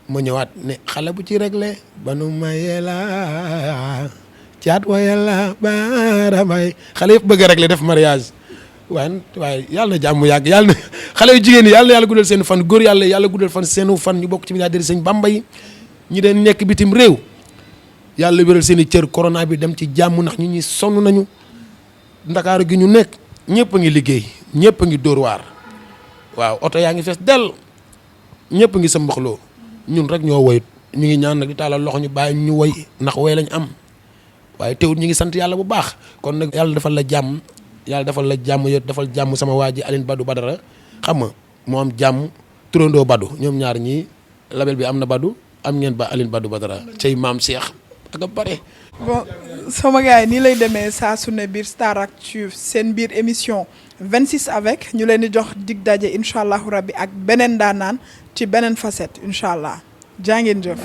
ma ñëwaat ne xale bu ci réglé banu mayee la caat waye la baara may xale yëpp bëgg a réglé def mariage waaye yàlla na jàmm yàgg yàlla na xale yu jigéen yi yàlla guddal seen fan góor yàlla guddal fan seenu fan ñu bokk ci milliardaires sëñ Bamba yi ñi deen nekk bitim réew yàlla wéral seen i cër corona bi dem ci jàmm ndax ñu ñi sonn nañu ndakaaru gi ñu nekk ñëpp a ngi liggéey ñëpp a ngi dóor waar waaw oto yaa ngi fees dell ñëpp a ngi sa mboxloo ñun rek ñoo woyut ñu ngi ñaan nag di taalal loxo ñu bàyyi ñu woy ndax woy lañ am waaye teewut ñu ngi sant yàlla bu baax kon nag yàlla defal la jàmm yàlla defal la jàmm yo defal jàmm sama waa ji Aline Badou Badara xam nga moo am jàmm turandoo Badou ñoom ñaar ñii label bi am na Badou am ngeen ba Aline Badou Badara cey maam Cheikh ak a bare bon sama gars yi nii lay demee saa su ne biir StarActu seen biir émission 26 avec ñu leen di jox dig daje incha allahu rabbi ak beneen daanaan ci beneen facette incha allah jaa ngeen jëf.